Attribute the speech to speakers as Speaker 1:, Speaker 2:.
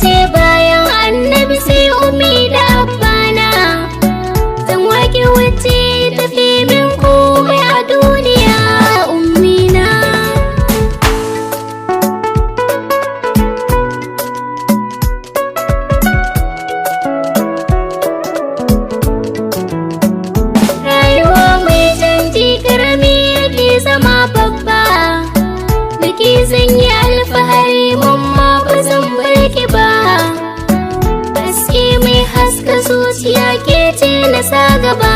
Speaker 1: Ce bayan Annabi sai Ummi da Abbana. Zan wake wacce tafi min komai a duniya, Ummina. Rayuwa mai canji, karami yake zama babba. Nake zan yi alfahari, mamma, ba zan bar ki ba. Haske mai haska zuciya, ke ce na sa gaba.